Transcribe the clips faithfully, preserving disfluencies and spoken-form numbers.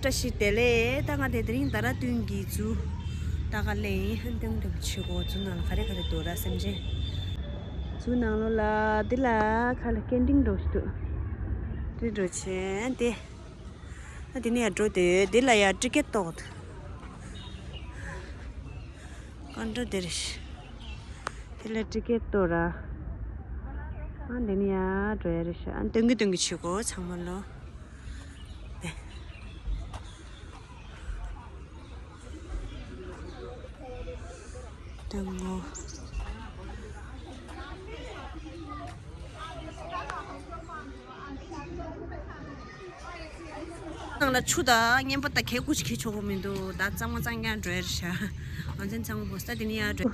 བཀྲ་ཤིས་བདེ་ལེགས། ད་ང་དེ་དེ་རིང་ད་ར་སྟོན་གྱི་ཛུ་ད་ག་ལེ་ཡིན། ཧན་ཏེང་ཏེང་ཆེ་གོ་ཛུ་ནང་ལ་ག་རེ་ག་རེ་འདུག་ར་སེམས་ཅན། ཛུ་ནང་ལོ་ལ་འདི་ལ་ཁ་ལ་སྐད་འཕྲིན་འགྲོ་ཞིག་འདུག་དེ་འགྲོ་ཆེན་དེ། ཨ་དེ་ནས་ཡར་འགྲོ་དེ་དེ་ལ་ཡར་ཊི་ཀེ་ཊི་གཏོང་དུ། ཀོན་ཊར་དེ་རེད། དེ་ལ་ཊི་ཀེ་ཊི་གཏོང་ར། ཨ་དེ་ནས་ཡར་འགྲོ་ཡ་རེད་ཤག་ཨ་སྟོན་གི་སྟོན་གི་བྱེད་གོ་ཚང་མ་ལོ། དེ། སྟོན་གོ། ནང་ལ་ཆུ་དང་རྔན་པ་དང་གད་ཁུ་ཅིག་གི་ཆོག་གི་མི་འདུག་ད་གཙང་མ་གཙང་རྐྱང་འགྲོ་ཡ་རེད་ཤག་ང་ཚོ་ཚང་མ་བོ་ས་དེ་ནས་ཡར་འགྲོ།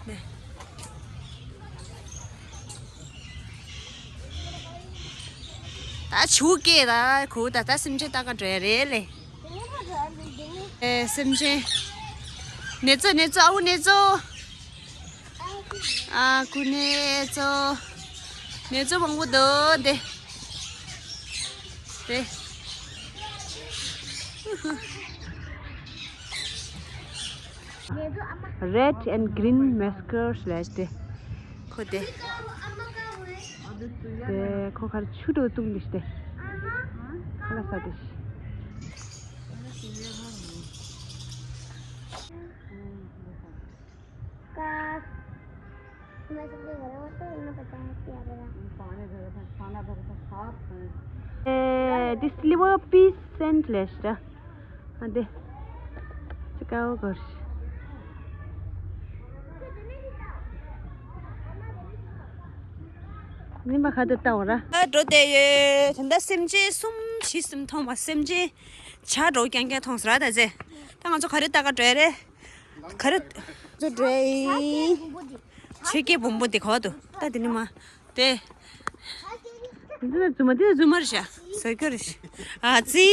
ནས། ད་ཆུ་སྐྱེས་ད་ཁུ་ད་ད་སེམས་ཅན་ལྟ་ག་འགྲོ་ཡ་རེད་ལེ། ཨེ་སེམས་ཅན། ནེ་ཙོ་ནེ་ཙོ་ཨའུ་ནེ་ཙོ། ཨ་ཁུ་ནེ་ཙོ། ནེ་ཙོ་མང་པོ་འདུག་དེ། དེ། Red and green maskers ལས་ཏེ། ཁོ་དེ། དེ་ཁོ་ཁར་ཆུ་འགྲོ་བཏུང་དེ་ཤི་དེ། ཁ་ལ་ས་དེ་ཤི། का मैं सबसे बड़ा होता हूँ ना पचास की आवेगा। पानी भर था खाना भर था खात हैं। ए दिस लिवर पीस सेंट लेस्टा। अदे चिकाओ गर्स। ནི་མ་ཁ་དེ་ལྟ་བ་ར། ཨ་འགྲོ་དེ་ཡོད། ད་ལྟ་སེམས་ཅན་གསུམ་བཞི་གསུམ་མཐོང་བ་སེམས་ཅན་བྱ་འགྲོ་རྐྱང་རྐྱང་མཐོང་ཟེར་བ་ད་ཟེ། ད་ང་ཚོ་ག་རེ་ལྟ་ག་འགྲོ་ཡ་རེད། ག་རེ་ཚོ་འགྲོ་ཡིན། ཆོས་སྐྱེས་བུམ་པོ་འདི་ག་བ་འདུག་ད་འདི་ནི་མ་དེ། འདི་ན་རྫུན་མ་འདི་ན་རྫུན་མ་རེད་ཤག་ཟ་རྒྱུ་རེད་ཤག་ཨ་ཙི།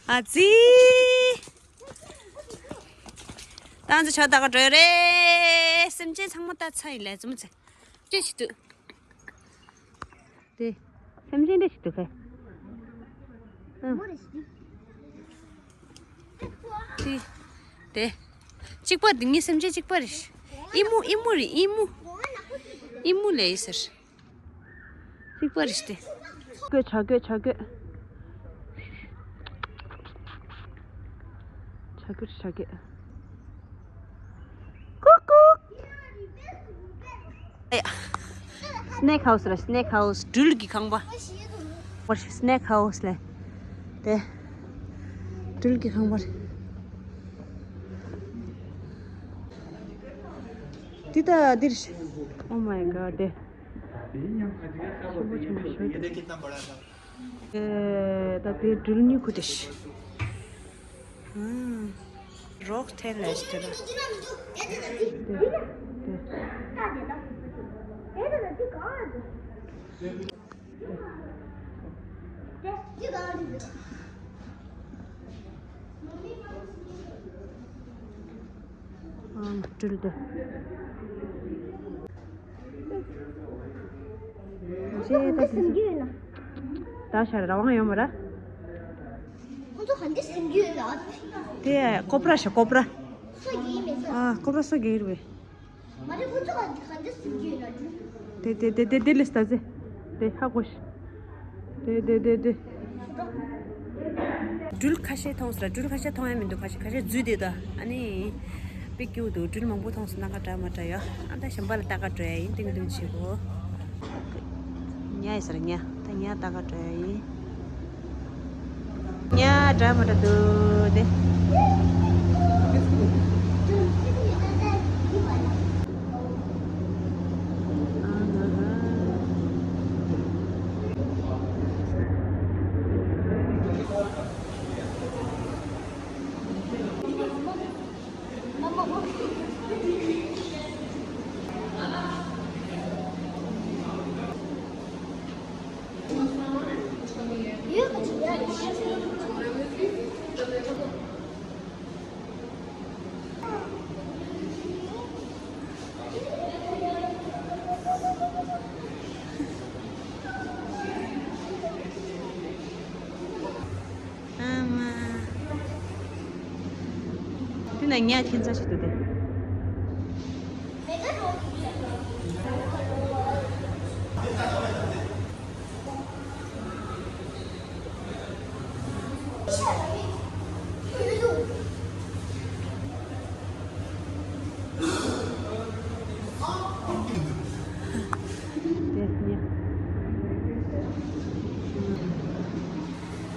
ཨ་ཙི། ད་ང་ཚོ་བྱ་ལྟ་ག་འགྲོ་ཡ་རེད། སེམས་ཅན་ཚང་མ་ལྟ་ཚར་ཡིན་ལས་རྫུན་མ་ཚེ། ཅི་ཞིག་འདུག་དེ། སེམས་ཅན་འདྲ་ཞིག་འདུག་གས། ཨ། དེ། དེ། གཅིག་པ་འདི་ངའི་སེམས་ཅན་གཅིག་པ་རེད། ཨི་མུ་ཨི་མུ་རེད་ཨི་མུ། ཨི་མུ་ལས་ཡིན་ཟེར། གཅིག་པ་རེད་དེ། བྱ་རྒོད་བྱ་རྒོད་བྱ་རྒོད། བྱ་རྒོད་བྱ་རྒོད། ཀུག་ཀུག། ཨེ། སྣེག་ཧའུ་སི་ར། སྣེག་ཧའུ་སི། སྦྲུལ་གྱི་ཁང་པ། སྣེག་ཧའུ་སི་ལ། དེ། སྦྲུལ་གྱི་ཁང་པ་རེད། འདི་ད་འདིར། Oh my god དེ། ཆེན་པོ་ཆེན་པོ་ཞིག་འདུག་ཨེ། ད་དེ་སྦྲུལ་སྨྱུ་གུ་དེ་ཤི། ཨ། རོགས་ཐེན་ལས་ཤི་དེ་ལ། དེ། དེ། ཨ། སྦྲུལ་དེ། ཁོ་ཚོ་ག་འདྲ་ཟིན་རྒྱུ་ཡོད་ན། ད་ཤར་ར་དབང་ཡོད་མ་ར། ཁོ་ཚོ་ག་འདྲ་ཟིན་རྒྱུ་ཡོད་ན། དེ་ཀོབ་ར་ཤ་ཀོབ་ར། སོ་རྒྱུ་ཡིན་མེད་ས། ཨ་ཀོབ་ར་སོ་རྒྱུ་ཡིན་རེད་པས། མ་རེད་ཁོ་ཚོ་ག་འདྲ་ག་འདྲ་ཟིན་རྒྱུ་ཡོད་ན། དེ་དེ་དེ་དེ་དེ་ལས་ལྟ་ཟེ། དེ་ཧ་གོ་ཤི། དེ་དེ་དེ་དེ། སྦྲུལ་ཁ་ཤས་མཐོང་སོང་ར། སྦྲུལ་ཁ་ཤས་མཐོང་ཡ་མི་འདུག་ཁ་ཤས་ཁ་ཤས་འཛུལ་བསྡད་ད། ཨ་ནི། དཔེ་སྐྱིད་པོ་འདུག་སྦྲུལ་མང་པོ་མཐོང་སོང་། སྣ་ཁ་འདྲ་མ་འདྲ་ཡོད། ཨ་ད་གཞན་པ་ལ་ལྟ་ག་འགྲོ་ཡ་ཡིན། ཏིང་ཏིང་བྱེད་གོ་ཉ་ཡི་ས་ར་ཉ། ད་ཉ་ལྟ་ག་འགྲོ་ཡ་ཡིན། ཉ་འདྲ་མ་འདྲ་འདུག་དེ། ངས་ཁྱད་མཚར་ཞིག་འདུག་སྟེ།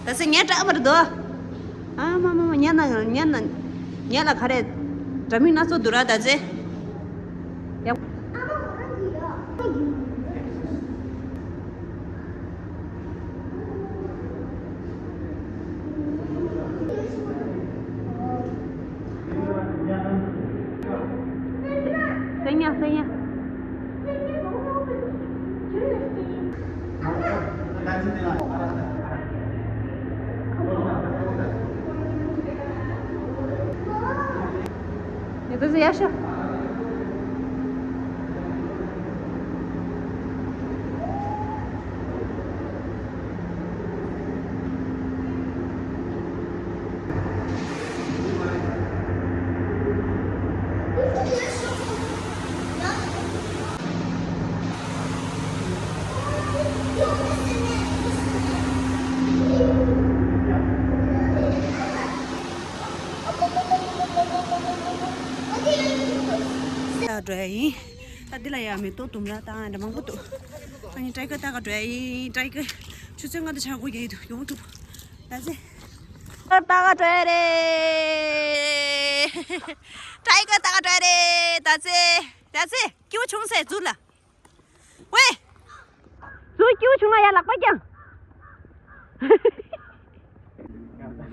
ད་སེ་ངས་སྐྲག་མ་རེད་དོ། ཨ་མ་མ་མ། ཉལ་ན་ཉལ་ན་ཉལ་ལ་ག་རེ། འདྲ་མིན་སྣ་ཚོགས་འདུག་ར་ད་ཚེ། ཡ། སེ་ཉ་སེ་ཉ། ཡ་ད་ཟེར་ཡ་ཤོ། ད་འགྲོ་ཡ་ཡིན། ད་འདི་ལ་ཡ་མེ་ཏོག་ལྡུམ་ར་དང་འདྲ་མང་པོ་འདུག་ཨ་ནི་ཏྲའི་ཀར་ལྟ་ག་འགྲོ་ཡ་ཡིན། ཏྲའི་ཀར་ཆུ་ཚོད་ལྔ་དང་ཕྱེད་ཀ་འགོར་ཡ་ཡིན་འདུག་ཡོང་ཐུབ། ད་ཚེ། ཏྲའི་ཀར་ལྟ་ག་འགྲོ་ཡ་རེད། ཏྲའི་ཀར་ལྟ་ག་འགྲོ་ཡ་རེད། ད་ཚེ། ད་ཚེ། སྐྱིད་པོ་བྱུང་ཟེར་ཟུར་ལ། ཝེ། ཟུར་སྐྱིད་པོ་བྱུང་ན་ཡར་ལག་པ་བརྐྱངས།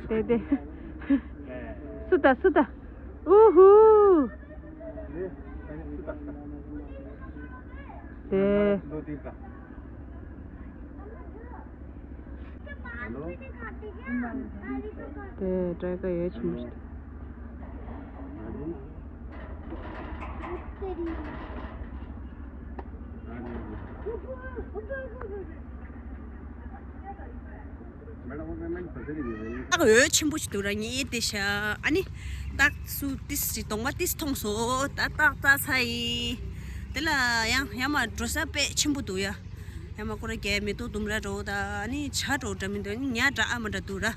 དེ་དེ། སུ་ད་སུ་ད། ཨུ་ཧུ། དེ། དེ་ཏྲའི་ཀར་ཡོད་ཆེན་པོ་ཞིག་ཨ་འོད་ཆེན་པོ་ཞིག་འདུག་ར། ངས་དེ་ཤ། ཨ་ནི་སྟག་སུ་ཏིས་ཞིག་གདོང་པ་ཏིས་མཐོང་སོང་། ད་སྟག་རྩྭ་ཚ་ཡིན། དེ་ལ་ཡང་ཡང་མ་འགྲོ་ས་དཔེ་ཆེན་པོ་འདུག་ཡ། ཡང་མ་ཁོ་ར་རྒྱལ་མེ་ཏོག་ལྡུམ་ར་འགྲོ་ད། ཨ་ནི་བྱ་འགྲོ་འདྲ་མི་འདུག་ཉ་འདྲ་ཨ་མ་འདྲ་འདུག་ར།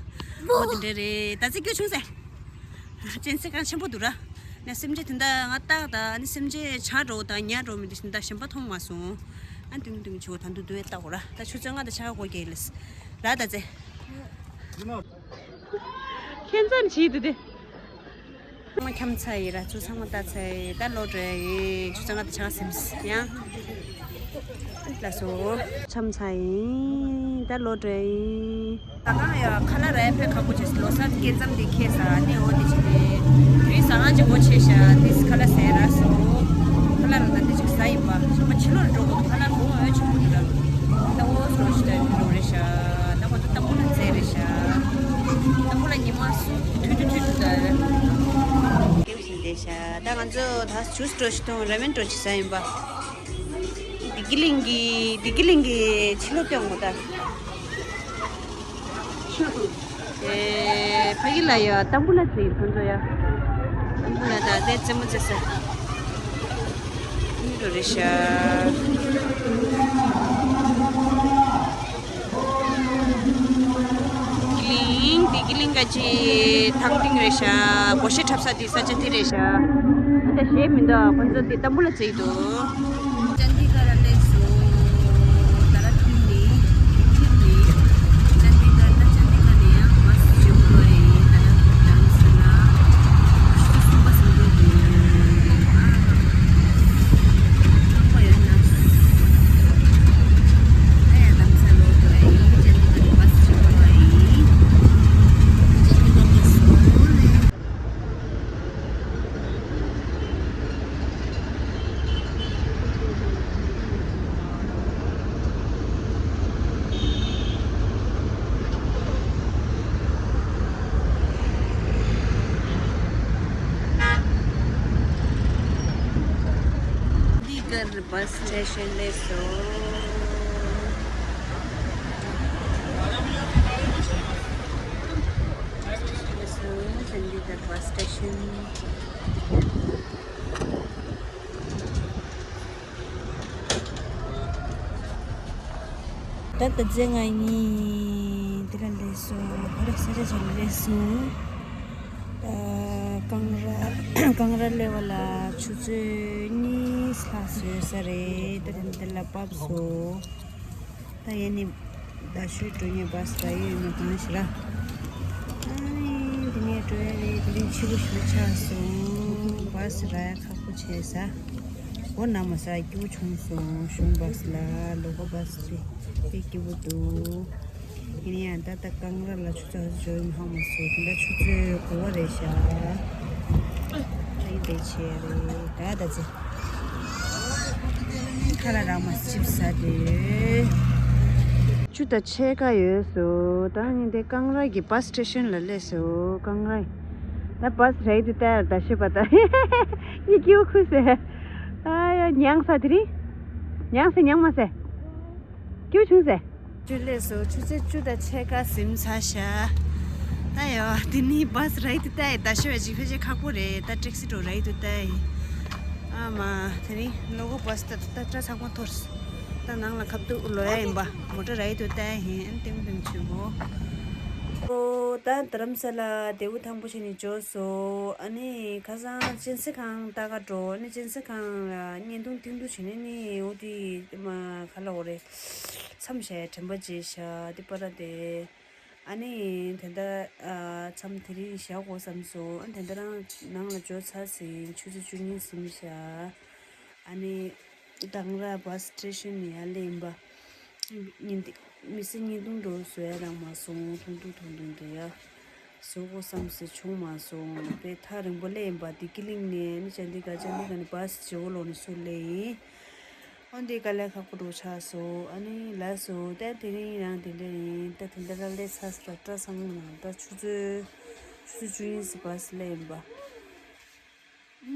འོ་དེ་འདྲ་རེད། ད་ཚེ་སྐྱིད་བྱུང་ཟེར། གཅན་གཟན་གང་ཆེན་པོ་འདུག་ར། ན་སེམས་ཅན་དེ་འདྲ་ང་སྟག་དང་ཨ་ནི་སེམས་ཅན་བྱ་འགྲོ་དང་ཉ་འགྲོ་མི་འདུག་དེ་འདྲ་གཞན་པ་མཐོང་མ་སོང་། ཨ་དུང་དུང་ཆུ་ད་འདུག་འདུག་ལྟ་གོ་ར། ད་ཆུ་ཚོད་ལྔ་དང་ཕྱེད་ཀ་འགོར་གྱི་ལས་ར། ད་ཚེ། ཁྱད་མཚར་བྱེད་འདུག་དེ། ཚང་མ་འཁྱམ་ཚར་ཡིན་ར། ཚུར་ཚང་མ་ལྟ་ཚར་ཡིན། ད་ལོག་འགྲོ་ཡ་ཡིན། ཆུ་ཚོད་ལྔ་དང་ཕྱེད་ཀ་ཟིན་ཡང་། ལགས་སོ། འཁྱམ་ཚར་ཡིན། ད་ལོག་འགྲོ་ཡ་ཡིན། ད་གང་ཡ་ཁ་ལག་ར་ཡ་ཕེ་ཁག་པོ་བྱས། ལོ་གསར་སྐེ་ཙམ་དེ་ཁེ་ས་ནི་འོ་དེ་བྱས་ཏེ། དུས་ཟ་ཁང་ཅིག་སྒོ་ཕྱེ་ཤག་དེ་ཁ་ལག་ཟས་ར་སོ། ཁ་ལག་ར་ད་དེ་ཅིག་ཟ་ཡིན་པ། ཞོགས་པ་ཕྱི་ལོགས་ལ་འགྲོ་དགོས་འདུག་ཁ་ལག་གོང་འོས་ཆེན་པོ་འདུག་ར། ད་འོ་སོ་ཞིག་ད་འགྲོ་རེད་ཤག་ད་ཁོ་ཚོ་ཏམ་བུ་ལ་རྩེ་རེད་ཤག་ཏམ་བུ་ལ་ཉི་མ་སུ་ཐུ་ཐུ་ཐུ་ཐུ་ད་རེད། སྐྱེ་བ་ཞིག་བསྡད་ཤག་ད་ང་ཚོ་ད་ཇུས་འགྲོ་ཞིག་དང་ར་མེན་འགྲོ་ཞིག་ཟ་ཡིན་པ། བདེ་སྐྱིད་གླིང་གི་བདེ་སྐྱིད་གླིང་གི་ཕྱི་ལོགས་སྟོན་དགོས་ད། ཨེ། ཕ་གི་ལ་ཡ་ཏམ་བུ་ལ་རྩེ་ཡིན་ཁོང་ཚོ་ཡ། ཏམ་བུ་ལ་ད་དེ་རྩེད་མོ་རྩེ་ས། ཨིན་རོ་རེ་ཤ། ཀི་ལིང་། དེ་ཀི་ལིང་ག་ཅི་ཐང་ཏིང་རེ་ཤ། སྒོ་ཤེ་འཁྲབ་ས་དེ་ས་ཆ་དེ་རེ་ཤ། ཨ་ད་ཞེ་མི་འདུག་ཁོང་ཚོ་དེ་ཏམ་བུ་ལ་རྩེ་ཡི་འདུག་ཅན་དི་གར་ལ་སླེབས་སོང་། ད་ར་ཐུན་ནི་ཐིབ་ནི་ཅན་དི་གར་ད་ཅན་དི་གར་ནས་ཡང་བ་སི་ཞིག་ལོ་ཡིན། ད་ར་ཐུན་ནི་སུ་སུ་བ་སུ་འགྲོ་དུ་ཨ་ཁང་པ་ཡོད་ན་ཨ་ཡ་ལམ་ས་ལོ་དུ་ཨ་ཡིན། ཅན་དི་གར་བ་སི་ཞིག་ལོ་ཡིན། ཅན་དི་གར་ནས་སོང་ནས། ཅན་དི་གར་བ་སི་སི་ཊེ་ཤན་སླེབས་སོང་། ཅན་དི་གར་བ་སི་སི་ཊེ་ཤན། ད་ད་ཚེ་ང་གཉིས་དེ་ལ་སླེབས་སོང་། ཧོ་ར་ས་ཆ་ཆ་ལ་སླེབས་སོང་། ད་ཀང་ར་ཀང་ར་སླེབས་པ་ལ་ཆུ་ཚོད་གཉིས་ལྷག་བཟོས་ས་རེད། ད་དེ་འདི་ལ་བབས་སོང་། ད་ཡ་ནི་རྡ་ཤོད་འགྲོ་མཁན་བཱ་སི་རག་ཡོད་མེད་གང་ཤེས་ར། ཨ་ནི་དེ་ནས་འགྲོ་ཡ་རེད། དེ་རིང་ཕྱི་པོ་ཞིག་ཆགས་སོང་། བཱ་སི་རག་ཡ་ཁག་པོ་བྱས་ས། འོ་ན་མ་ས་སྐྱིད་པོ་བྱུང་སོང་། གཞུང་བཱ་སི་ལ་ལོ་གོ་བཱ་སི་དེ་དཔེ་སྐྱིད་པོ་འདུག་ཡིན་ཡང་ད་ལྟ་ཀང་ར་ལ་ཆུ་ཚོད་ཧ་ཅང་འཇོག་ཡིན་ཧ་མ་སོང་། དེ་འདྲ་ཆུ་ཚོད་དགུ་པ་རེད་ཤག་ཨ་ཡིན་དེ་བྱས་རེད་ད་ད་ཚེ། ཁ་ལ་རག་མ་ཅིབ་ཟ་དེ། བཅུ་དང་ཕྱེད་ཀ་ཡོད་སོ། ད་ནི་འདི་ཀང་ར་གི་བཱ་སི་སི་ཊེ་ཤན་ལ་སླེབས་སོ། ཀང་ར། ད་བཱ་སི་རེད་དུ་ལྟ་ད་ཤི་པ་ད། ཡི་ཀྱིའུ་ཁུ་སེ། ཨ་ཡ་ཉང་ས་དེ་རིང་། ཉང་སེ་ཉང་མ་སེ། ཀྱུ་ཆུང་སེ། ཆུ་ལས་སོ་ཆུ་ཚོད་བཅུ་དང་ཕྱེད་ཀ་ཟིན་ཚར་ཤག་ད་ཡོ་དེ་ནི་བཱ་སི་རའི་དུ་ལྟ་ཡི་ད་ཤི་བའི་ཅིག་ཕལ་ཆེར་ཁག་པོ་རེད། ད་ཊེག་སི་འགྲོ་རའི་དུ་ལྟ་ཡི། ཨ་མ་དེ་རིང་ལོ་གོ་བཱ་སི་ད་ད་སྐྲ་ཚང་མ་འཐོར། ད་ནང་ལ་ཁབ་ཏུ་ལོ་ཡ་ཡིན་པ་མོ་ཊ་རའི་དུ་ལྟ་ཡི་ཧེན་ཏིང་ཏིང་ཆུ་བོ། ཨོ་ད་རྡ་རམ་ས་ལ་དེའུ་ཐང་པོ་ཆེ་ནི་འབྱོར་སོ། ཨ་ནི་ཁ་སང་གཅན་གཟན་ཁང་ལྟ་ག་འགྲོ། ཨ་ནི་གཅན་གཟན་ཁང་ལ་བརྙན་ཐུང་ཐུང་ཐུང་བྱེད་ནི་ནི་འོ་དེ་མ་ག་ལ་འོ་རེད། མཚམས་བཞག་དྲན་པ་བརྗེད་ཤག་དེ་པ་ར་དེ། ཨ་ནི་དེ་འདྲ་ཨ་མཚམས་དེ་རིང་བཞག་དགོས་བསམ་སོང་། ཨ་དེ་འདྲ་རང་ནང་ལ་འབྱོར་ཚར་ཟིན་ཆུ་ཚོད་བཅུ་གཉིས་ཟིན་ཤག་ཨ་ནི་ཀང་ར་བཱ་སི་སི་ཊེ་ཤན་ནས་ཡར་སླེབས་ཡིན་པ། ཉིན་དེ་མི་ཚེ་བརྙན་ཐུང་འགྲོ་བཟོ་ཡ་རང་མ་སོང་། ཐུང་ཐུང་ཐུང་ཐུང་དེ་ཡ། བཟོ་དགོས་བསམ་སེ་བྱུང་མ་སོང་། དཔེ་ཐག་རིང་པོ་སླེབས་ཡིན་པ། དེ་ཀི་ལིང་ནས་ནི་ཅན་དི་ག་ཅན་དི་ག་ནས་བཱ་སི་བརྗེ་བོ་ལོག་ནས་ཚུར་སླེབས་ཡིན། འོན་ཏེ་དཀའ་ལས་ཁག་པོ་འགྲོ་ཆགས་སོང་། ཨ་ནི་ལགས་སོ་ད་དེ་རིང་རང་དེ་འདྲ་ཡིན། ད་དེ་འདྲ་ར་སླེབས་ཚར་སོང་། སྐྲ་ཚང་མ་ནང་ད་ཆུ་ཚོད་ཆུ་ཚོད་བཅུ་གཉིས་སུ་བཱ་སི་སླེབས་ཡིན་པ།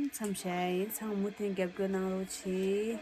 མཚམས་བཞག་ཡིན། ཚང་མུ་མཐུད་རྒྱབ་སྐྱོར་གནང་རོགས་གྱིས།